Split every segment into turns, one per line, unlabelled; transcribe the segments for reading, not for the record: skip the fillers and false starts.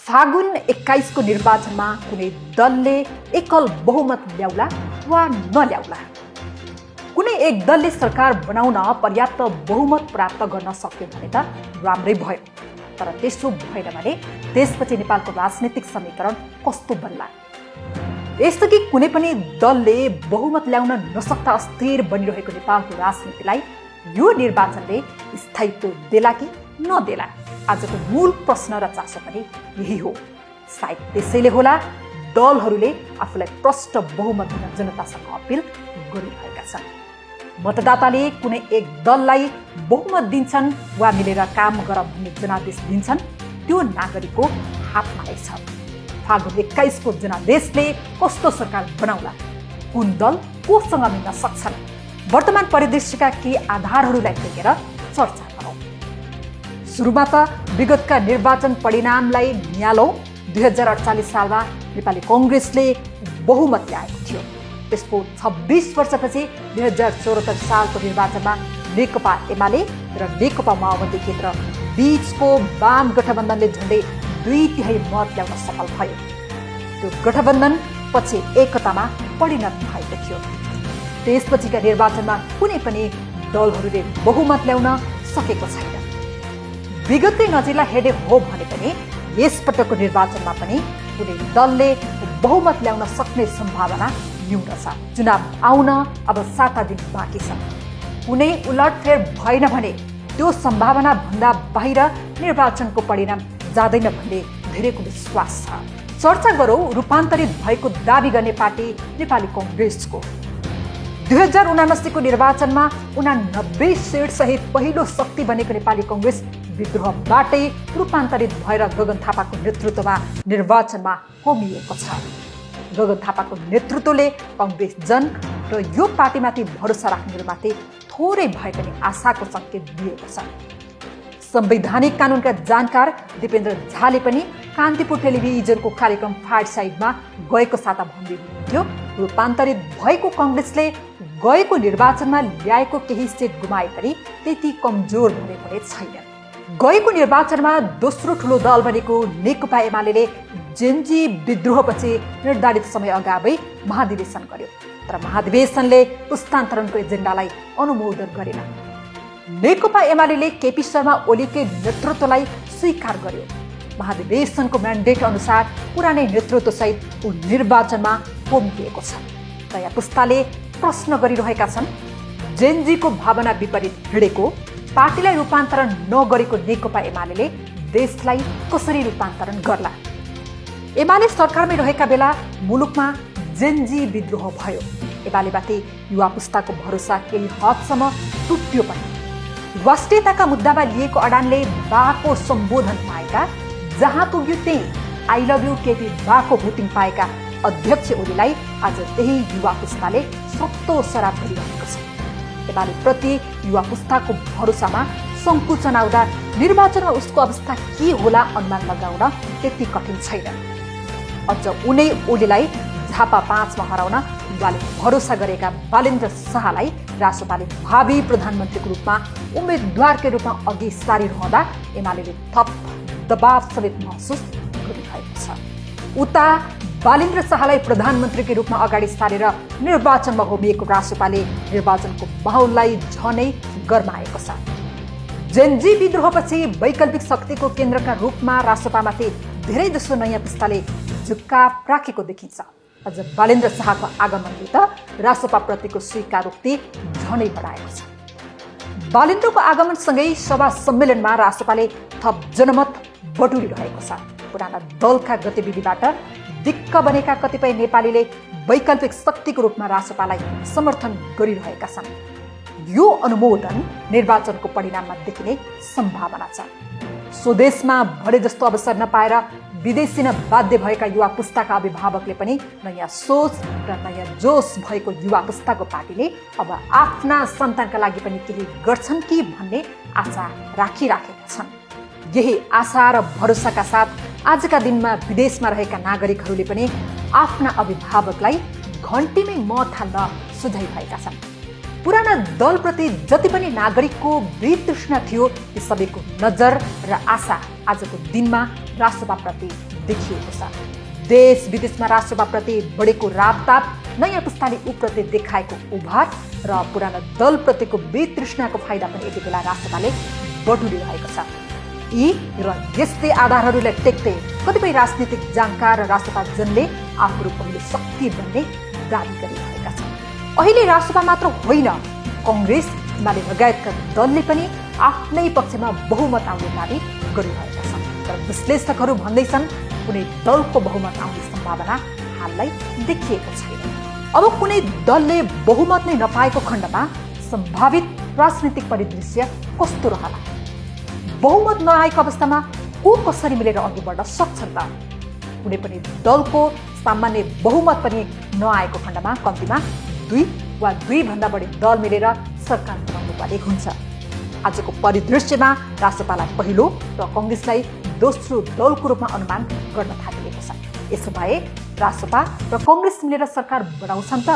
फागुन 21 को निर्वाचनमा कुनै दलले एकल बहुमत ल्याउला वा नल्याउला। कुनै एक दलले सरकार बनाउन पर्याप्त बहुमत प्राप्त गर्न सक्यो भने त राम्रै भयो, तर त्यसो भएन भने त्यसपछि नेपालको राजनीतिक समीकरण कस्तो बन्ला? यसअघि कुनै पनि दलले बहुमत ल्याउन नसक्दा अस्थिर बनिरहेको नेपालको राजनीतिलाई यो निर्वाचनले स्थायित्व देला कि नदेला? आजको मूल प्रश्न र चासो पनि यही हो। सायद त्यसैले होला दलहरूले आफूलाई प्रष्ट बहुमत दिन जनतासँग अपिल गरिरहेका छन्। मतदाताले कुनै एक दललाई बहुमत दिन्छन् वा मिलेर काम गर भन्ने जनादेश दिन्छन्, त्यो नागरिकको हातमा नै छ। फागुन 21 को जनादेशले कस्तो सरकार बनाउला, कुन दल कोसँग मिल्न सक्छन्, वर्तमान परिदृश्यका केही आधारहरूलाई टेकेर चर्चा गरौँ। सुरुमा त विगतका निर्वाचन परिणामलाई नियालौँ। 2048 सालमा नेपाली कङ्ग्रेसले बहुमत ल्याएको थियो। त्यसको 26 वर्षपछि 2074 सालको निर्वाचनमा नेकपा एमाले र नेकपा माओवादी केन्द्र बीचको वाम गठबन्धनले झन्डै 2/3 मत ल्याउन सफल भयो। त्यो गठबन्धन पछि एकतामा परिणत भएको थियो। त्यसपछिका निर्वाचनमा कुनै पनि दलहरूले बहुमत ल्याउन सकेको छैन। विगतकै नजिकलाई हेर्ने हो भने पनि यसपटकको निर्वाचनमा पनि कुनै दलले बहुमत ल्याउन सक्ने सम्भावना न्यून छ। चुनाव आउन अब 7 दिन बाँकी छ। कुनै उलटफेर भएन भने त्यो सम्भावना भन्दा बाहिर निर्वाचनको परिणाम जाँदैन भन्ने धेरैको विश्वास छ। चर्चा गरौँ रूपान्तरित भएको दाबी गर्ने पार्टी नेपाली कङ्ग्रेसको। 2079 को निर्वाचनमा 89 सीट सहित पहिलो शक्ति बनेको नेपाली कङ्ग्रेस विद्रोहबाटै रूपान्तरित भएर गगन थापाको नेतृत्वमा निर्वाचनमा होमिएको छ। गगन थापाको नेतृत्वले कङ्ग्रेस जन र यो पार्टीमाथि भरोसा राख्नेहरूमाथि थोरै भए पनि आशाको सङ्केत दिएको छ। संवैधानिक कानुनका जानकार दिपेन्द्र झाले पनि कान्तिपुर टेलिभिजनको कार्यक्रम फायरसाइडमा गएको साता भन्दै हुनुहुन्थ्यो, रूपान्तरित भएको कङ्ग्रेसले गएको निर्वाचनमा ल्याएको केही सिट गुमाए पनि त्यति कमजोर भनेको नै छैन। गएको निर्वाचनमा दोस्रो ठुलो दल बनेको नेकपा एमाले जेन्जी विद्रोहपछि निर्धारित समय अगावै महाधिवेशन गर्यो, तर महाधिवेशनले पुस्तान्तरणको एजेन्डालाई अनुमोदन गरेन। नेकपा एमाले केपी शर्मा ओलीकै नेतृत्वलाई स्वीकार गर्यो। महाधिवेशनको म्यान्डेट अनुसार पुरानै नेतृत्वसहित ऊ निर्वाचनमा होमिएको छ। नयाँ पुस्ताले प्रश्न गरिरहेका छन्, जेनजीको भावना विपरीत हिँडेको पार्टीलाई रूपान्तरण नगरेको नेकपा एमाले देशलाई कसरी रूपान्तरण गर्ला? एमाले सरकारमै रहेका बेला मुलुकमा जेनजी विद्रोह भयो। एमालेमाथि युवा पुस्ताको भरोसा केही हदसम्म टुट्यो पनि। राष्ट्रियताका मुद्दामा लिएको अडानले बाको सम्बोधन पाएका, जहाँ पुग्यो त्यही आई लभ यू केपी बाको भोटिङ पाएका अध्यक्ष ओलीलाई आज त्यही युवा पुस्ताले सत्तो सराप गरिरहेको छ। एमाले प्रति युवा पुस्ताको भरोसामा सङ्कुचन आउँदा निर्वाचनमा उसको अवस्था के होला अनुमान लगाउन त्यति कठिन छैन। अझ उनै ओलीलाई झापा 5 मा हराउन युवाले भरोसा गरेका बालेन्द्र शाहलाई रासोपाले भावी प्रधानमन्त्रीको रूपमा उम्मेद्वारकै रूपमा अघि सारिरहँदा एमाले थप दबाव समेत महसुस गरिरहेको छ। उता बालेन्द्र शाहलाई प्रधानमन्त्रीकै रूपमा अगाडि सारेर निर्वाचनमा होमिएको रासोपाले निर्वाचनको माहौललाई झनै गरमाएको छ। जेनजी विद्रोहपछि वैकल्पिक शक्तिको केन्द्रका रूपमा रासोपामाथि धेरै जसो नयाँ पुस्ताले झुक्काव राखेको देखिन्छ। अझ बालेन्द्र शाहको आगमनले त रासोपाप्रतिको स्वीकारोक्ति झनै बढाएको छ। बालेन्द्रको आगमनसँगै सभा सम्मेलनमा रासोपाले थप जनमत बटुलिरहेको छ। पुराना दलका गतिविधिबाट दिक्क बनेका कतिपय नेपालीले वैकल्पिक शक्तिको रूपमा रासोपालाई समर्थन गरिरहेका छन्। यो अनुमोदन निर्वाचनको परिणाममा देखिने सम्भावना छ। स्वदेशमा भने जस्तो अवसर नपाएर विदेशी बाध्य भएका युवा पुस्ताका अभिभावकले पनि नयाँ सोच र नयाँ जोस भएको युवा पुस्ताको पार्टीले अब आफ्ना सन्तानका लागि पनि केही गर्छन् कि भन्ने आशा राखिराखेका छन्। यही आशा र भरोसाका साथ आजका दिनमा विदेशमा रहेका नागरिकहरूले पनि आफ्ना अभिभावकलाई घन्टीमै मत हाल्न सुझाइरहेका छन्। पुराना दलप्रति जति पनि नागरिकको वितृष्णा थियो ती सबैको नजर र आशा आजको दिनमा राष्ट्रवादप्रति देखिएको छ। देश विदेशमा राष्ट्रपाप्रति बढेको रापताप, नयाँ पुस्ताले उप्रति देखाएको उभार र पुरानो दलप्रतिको वितृष्णाको फाइदा पनि यति बेला राष्ट्रपाले बटुलिरहेको छ। यी र यस्तै आधारहरूलाई टेक्दै कतिपय राजनीतिक जानकार र राष्ट्रपाजनले आफूहरू पहिलो शक्ति बन्ने दावी गरिरहेका छन्। अहिले राष्ट्रपा मात्र होइन, कङ्ग्रेस, एमाले लगायतका दलले पनि आफ्नै पक्षमा बहुमत आउने दावी गरिरहेका छन्। तर विश्लेषकहरू भन्दैछन् कुनै दलको बहुमत आउने सम्भावना हाललाई देखिएको छैन। अब कुनै दलले बहुमत नै नपाएको खण्डमा सम्भावित राजनीतिक परिदृश्य कस्तो रहला? बहुमत नआएको अवस्थामा को कसरी मिलेर अघि बढ्न सक्छन् त? कुनै पनि दलको सामान्य बहुमत पनि नआएको खण्डमा कम्तीमा 2 वा 2 भन्दा बढी दल मिलेर सरकार बनाउनु परेको हुन्छ। आजको परिदृश्यमा राष्ट्रपालाई पहिलो र कङ्ग्रेसलाई दोस्रो दलको रूपमा अनुमान गर्न थालिएको छ। यसो भए राष्ट्रपा र कङ्ग्रेस मिलेर सरकार बनाउँछन् त?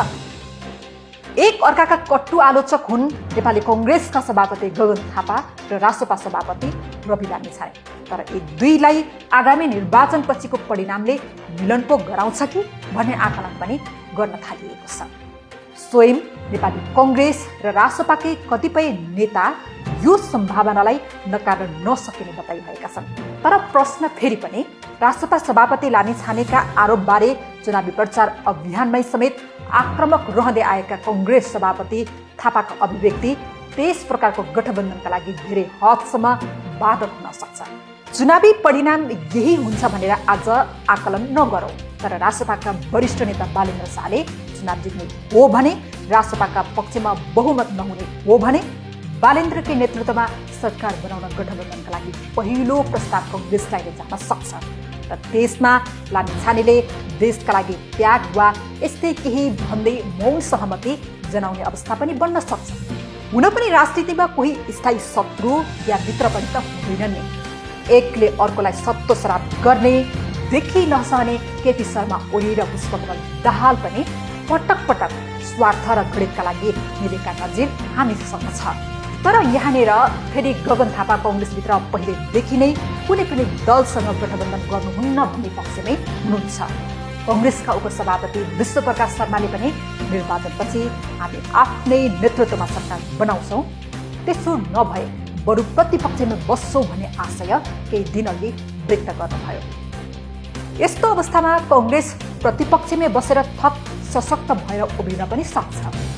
एक अर्काका कट्टु आलोचक हुन् नेपाली कङ्ग्रेसका सभापति गगन थापा र राष्ट्रपा सभापति रवि लामिछाने। तर यी दुईलाई आगामी निर्वाचन पछिको परिणामले मिलन पो गराउँछ कि भन्ने आकलन पनि गर्न थालिएको छ। स्वयं नेपाली कङ्ग्रेस र राष्ट्रपाकै कतिपय नेता यो सम्भावनालाई नकार्न नसकिने बताइरहेका छन्। तर प्रश्न फेरि पनि राष्ट्रपा सभापति लामिछानेका आरोपबारे चुनावी प्रचार अभियानमै समेत आक्रामक रहँदै आएका कङ्ग्रेस सभापति थापाको अभिव्यक्ति त्यस प्रकारको गठबन्धनका लागि धेरै हदसम्म बाधक हुन सक्छ। चुनावी परिणाम यही हुन्छ भनेर आज आकलन नगरौँ। तर राष्ट्रपाका वरिष्ठ नेता बालेन्द्र शाहले चुनाव जित्ने हो भने, राष्ट्रपाका पक्षमा बहुमत नहुने हो भने बालेन्द्रकै नेतृत्वमा सरकार बनाउन गठबन्धनका लागि पहिलो प्रस्ताव कङ्ग्रेसलाई जान सक्छ। र त्यसमा लामिछानेले देशका लागि त्याग वा यस्तै केही भन्दै मौन सहमति जनाउने अवस्था पनि बन्न सक्छ। हुन पनि राजनीतिमा कोही स्थायी शत्रु या मित्र पनि त हुँदैनन् नि। एकले अर्कोलाई सत्तो श्राप गर्ने, देखि नसहने केपी शर्मा ओली र पुष्पकमल दाहाल पनि पटक पटक स्वार्थ र घृणितका लागि मिलेका नजिर हामीसँग छ। तर यहाँनिर फेरि गगन थापा कङ्ग्रेसभित्र पहिलेदेखि नै कुनै पनि दलसँग गठबन्धन गर्नुहुन्न भन्ने पक्षमै हुनुहुन्छ। कङ्ग्रेसका उपसभापति विश्वप्रकाश शर्माले पनि निर्वाचनपछि हामी आफ्नै नेतृत्वमा सरकार बनाउँछौँ, त्यसो नभए बरु प्रतिपक्षमा बस्छौँ भन्ने आशय केही दिनअघि व्यक्त गर्नुभयो। यस्तो अवस्थामा कङ्ग्रेस प्रतिपक्षमै बसेर थप सशक्त भएर उभिन पनि सक्छ।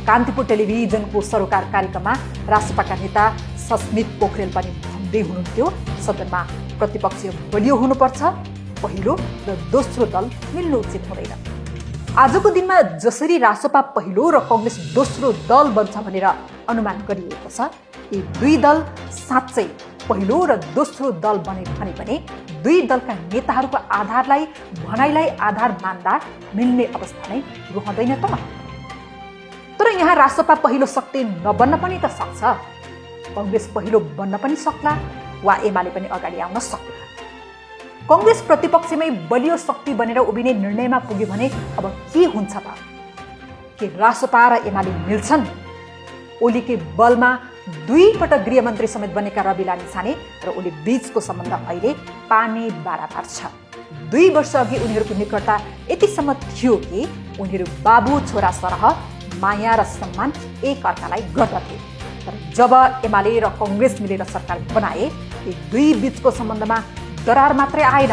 कान्तिपुर टेलिभिजनको सरोकार कार्यक्रममा राष्ट्रपाका नेता सस्मित पोखरेल पनि भन्दै हुनुहुन्थ्यो, सदनमा प्रतिपक्ष बलियो हुनुपर्छ, पहिलो र दोस्रो दल मिल्नु उचित हुँदैन। आजको दिनमा जसरी राष्ट्रपा पहिलो र कङ्ग्रेस दोस्रो दल बन्छ भनेर अनुमान गरिएको छ, यी दुई दल साँच्चै पहिलो र दोस्रो दल बने भने पनि दुई दलका नेताहरूको भनाइलाई आधार मान्दा मिल्ने अवस्था नै रहँदैन त। तर यहाँ राष्ट्रपा पहिलो शक्ति नबन्न पनि त सक्छ। कङ्ग्रेस पहिलो बन्न पनि सक्ला वा एमाले पनि अगाडि आउन सक्ला। कङ्ग्रेस प्रतिपक्षमै बलियो शक्ति बनेर उभिने निर्णयमा पुग्यो भने अब के हुन्छ त? के राष्ट्रपा र एमाले मिल्छन्? ओलीकै बलमा 2 पटक गृहमन्त्री समेत बनेका रवि लामिछाने र ओली बीचको सम्बन्ध अहिले पानी बाराबार छ। 2 वर्ष अघि उनीहरूको निकटता यतिसम्म थियो कि उनीहरू बाबु छोरा सरह माया र सम्मान एक अर्कालाई गर्दथे। तर जब एमाले र कङ्ग्रेस मिलेर सरकार बनाए, यी दुई बीचको सम्बन्धमा दरार मात्रै आएन,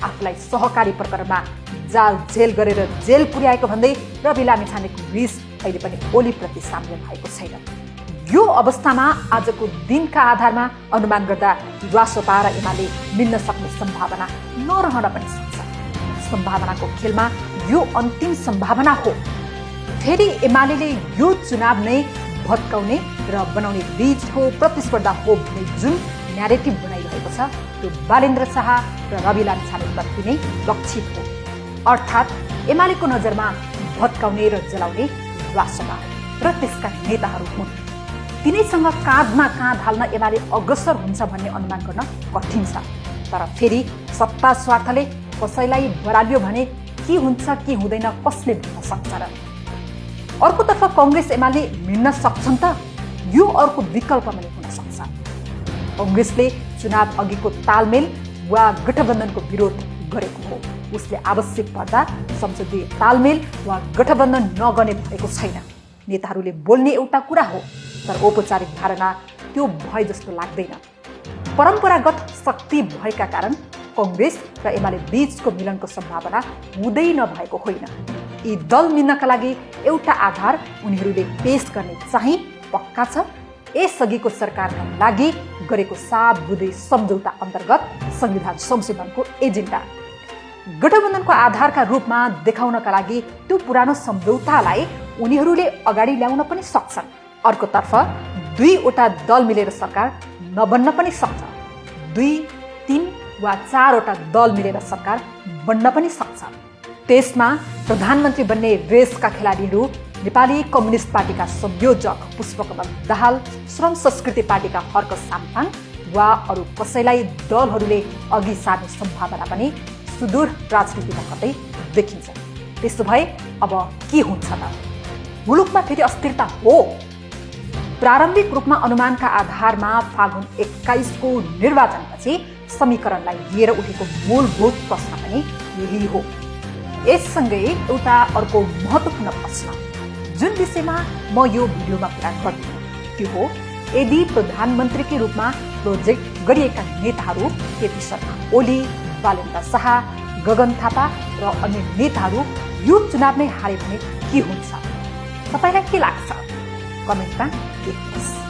आफूलाई सहकारी प्रकरणमा जाल जेल गरेर जेल पुर्याएको भन्दै रवि लामिछानेको रिस अहिले पनि ओलीप्रति साम्य भएको छैन। यो अवस्थामा आजको दिनका आधारमा अनुमान गर्दा राष्ट्रपा र एमाले मिल्न सक्ने सम्भावना नरहन पनि सक्छ। सम्भावनाको खेलमा यो अन्तिम सम्भावना हो। फेरि एमाले यो चुनाव नै भत्काउने र बनाउने बीचको प्रतिस्पर्धा हो भन्ने जुन न्यारेटिभ बनाइरहेको छ, त्यो बालेन्द्र शाह र रवि लामिछानेप्रति नै लक्षित हो। अर्थात् एमालेको नजरमा भत्काउने र जलाउने राष्ट्रपा र त्यसका नेताहरू हुन्। तिनैसँग काँधमा काँध हाल्न एमाले अग्रसर हुन्छ भन्ने अनुमान गर्न कठिन छ। तर फेरि सत्ता स्वार्थले कसैलाई बरालियो भने के हुन्छ के हुँदैन कसले भन्न सक्छ र? अर्कोतर्फ कङ्ग्रेस एमाले मिल्न सक्छन् त? यो अर्को विकल्प पनि हुन सक्छ। कङ्ग्रेसले चुनाव अघिको तालमेल वा गठबन्धनको विरोध गरेको हो। उसले आवश्यक पर्दा संसदीय तालमेल वा गठबन्धन नगर्ने भएको छैन। नेताहरूले बोल्ने एउटा कुरा हो, तर औपचारिक धारणा त्यो भए जस्तो लाग्दैन। परम्परागत शक्ति भएका कारण कङ्ग्रेस र एमाले बीचको मिलनको सम्भावना हुँदै नभएको होइन। यी दल मिल्नका लागि एउटा आधार उनीहरूले पेश गर्ने चाहिँ पक्का छ। यसअघिको सरकारका लागि गरेको 7 बुँदे सम्झौता अन्तर्गत संविधान संशोधनको एजेन्डा गठबन्धनको आधारका रूपमा देखाउनका लागि त्यो पुरानो सम्झौतालाई उनीहरूले अगाडि ल्याउन पनि सक्छन्। अर्कोतर्फ 2वटा दल मिलेर सरकार नबन्न पनि सक्छ। 2, 3 वा 4वटा दल मिलेर सरकार बन्न पनि सक्छ। त्यसमा प्रधानमन्त्री बन्ने रेसका खेलाडीहरू नेपाली कम्युनिस्ट पार्टीका संयोजक पुष्पकमल दाहाल, श्रम संस्कृति पार्टीका हर्क साम्पाङ वा अरू कसैलाई दलहरूले अघि सार्ने सम्भावना पनि सुदूर राजनीतिमा कतै देखिन्छ। त्यसो भए अब के हुन्छ त? मुलुकमा फेरि अस्थिरता हो। प्रारम्भिक रूपमा अनुमानका आधारमा फागुन 21 को निर्वाचनपछि समीकरणलाई लिएर उठेको मूलभूत प्रश्न पनि यही हो। यससँगै एउटा अर्को महत्त्वपूर्ण प्रश्न जुन विषयमा म यो भिडियोमा कुरा गर्दिनँ त्यो हो, यदि प्रधानमन्त्रीकै रूपमा प्रोजेक्ट गरिएका नेताहरू केपी शर्मा ओली, बालेन्द्र शाह, गगन थापा र अन्य नेताहरू यो चुनाव नै हारे भने के हुन्छ? तपाईलाई के लाग्छ? कमेन्टमा लेख्नुहोस्।